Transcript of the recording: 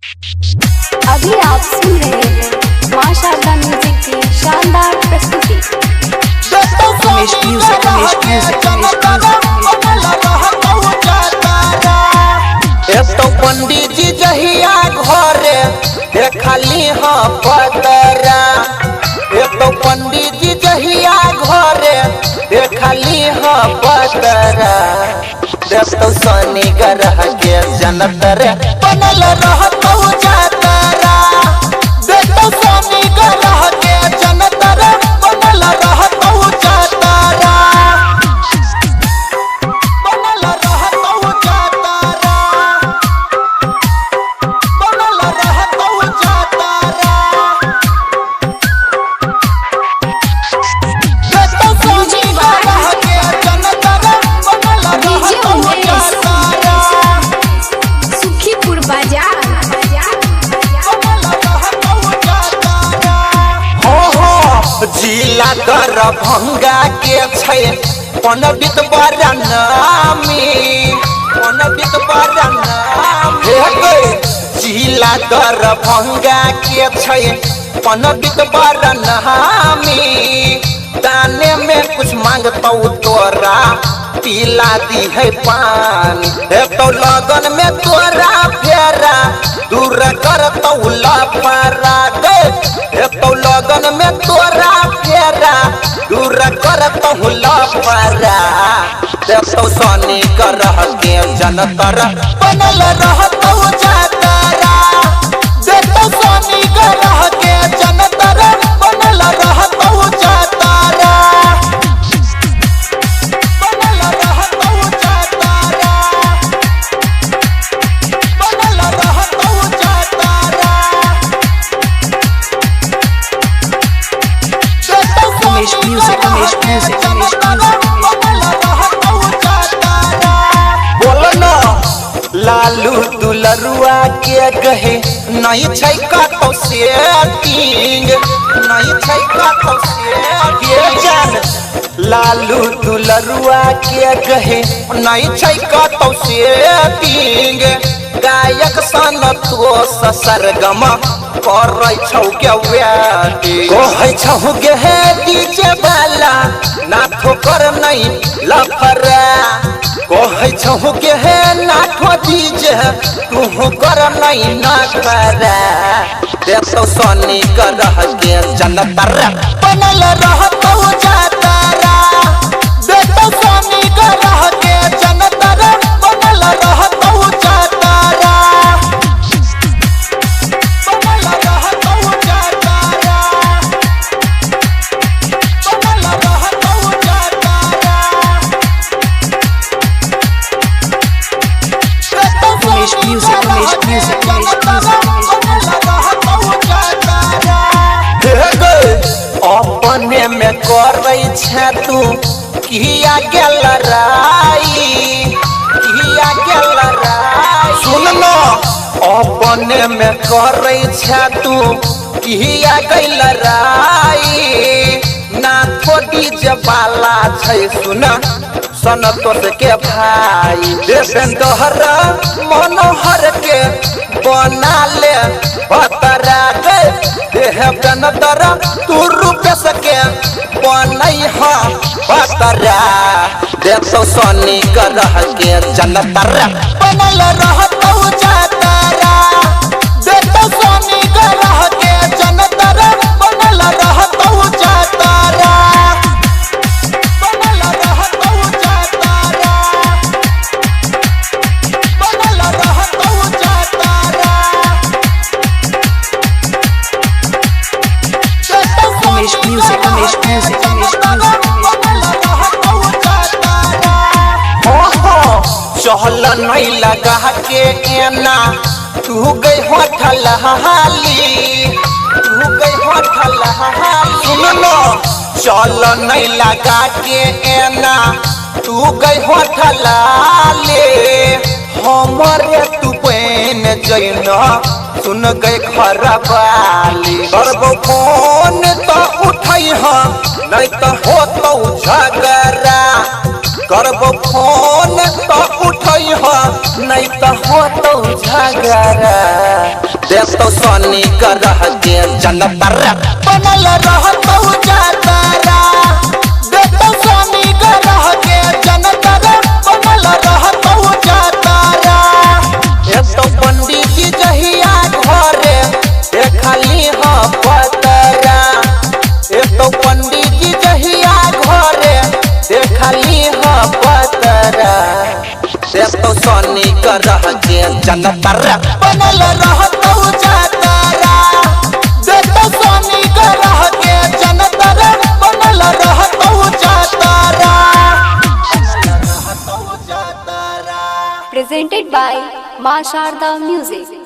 अभी आप सुन रहे हैं माँ शारदा म्यूजिक की शानदार प्रस्तुति। Ramesh music, Ramesh music, Ramesh music. तो पंडित जी जहिया घरे देखली हाँ पतरा। तो पंडित जी जहिया घरे देखली हाँ पतरा। देखो शनि ग्रह के जनतर बनल रहतौ जातरा। देखो शनि ग्रह के जनतर बनल रहतौ जातरा। बनल रहतौ जातरा। बनल रहतौ जातरा। देखो शनि ग्रह के जनतर बनल रहतौ जातरा। सुखीपुर बाजार। जिला दरभंगा के छै पंडित बड़ा नामी। पंडित बड़ा नामी। जिला दरभंगा के छै पंडित बड़ा नामी। दाने में कुछ मांगतौ तोरा पिला दी है पानी। तो लगन में तोरा फेरा दूर करतौ लफड़ा गे। तो लगन में तोरा फेरा दूर करतौ लफड़ा। देखो शनि ग्रह के जनतर बनल रहतौ जातरा। देखो शनि ग्रह के जनतर बनल रहतौ जातरा। बनल रहतौ जातरा। बनल रहतौ जातरा। Ramesh music, Ramesh music, Ramesh music. बोलो ना लालू दुलरुआ के कहे नहीं छै कतौ सेटिंग। नहीं छै कतौ सेटिंग। जान लालू दुलरुआ के कहे नहीं छै कतौ सेटिंग। गायक सन तो सरगम करै छौ के वेटिंग। कहै छौ गे हे डीजे वाला नाथो कर नहीं लफड़ा। कहै छौ के हे नाथो डीजे तू कर नहीं नखरा। देखो शनि ग्रह के जनतर बनल रहतौ जातरा। देखो शनि ग्रह के जनतर बनल रहतौ जातरा। बनल रहतौ जातरा। बनल रहतौ जातरा। Ramesh music, Ramesh music, Ramesh music. अपने में करै छे तू किया गेल राई। किया गेल राई। सुन न अपने में करै छे तू किया गेल राई। नाथो डीजे वाला छै सुन संतोष के भाई। देवेंद्र मनोहर के बना ले बतरा गे। देवेंद्र तू रूपेश के बनई हाँ बतरा। देखो शनि ग्रह के जनतर बनल रहतौ जातरा। देखो शनि ग्रह के जनतर बनल रहतौ जातरा। बनल रहतौ जातरा। बनल रहतौ जातरा। Ramesh music, Ramesh music, Ramesh music. चहल नहीं लगा के एना तू गई होठल हाली। तू गई होठल हाली। सुन लो चल नहीं लगा के एना तू गई होठल हाली। हमरे तू पेन जैना सुन गई खरबाली। करबो फोन तो उठै हाँ नहीं तो होतौ झगड़ा। करबो फोन तो उठै हाँ नहीं तो होतौ झगड़ा। देतो शनि ग्रह के जनतरा बनल रहतौ जातरा। देतो शनि ग्रह के जनतरा बनल रहतौ जातरा। एतो पंडित जी जहिया घरे देखली ह पतरा। एतो पंडित जी जहिया घरे देखली ह पतरा। देतो शनि ग्रह के जनतरा बनल रहतौ जातरा। देतो शनि ग्रह के जनतरा बनल रहतौ जातरा। रहतौ जातरा। Presented by Ma Sharda Music.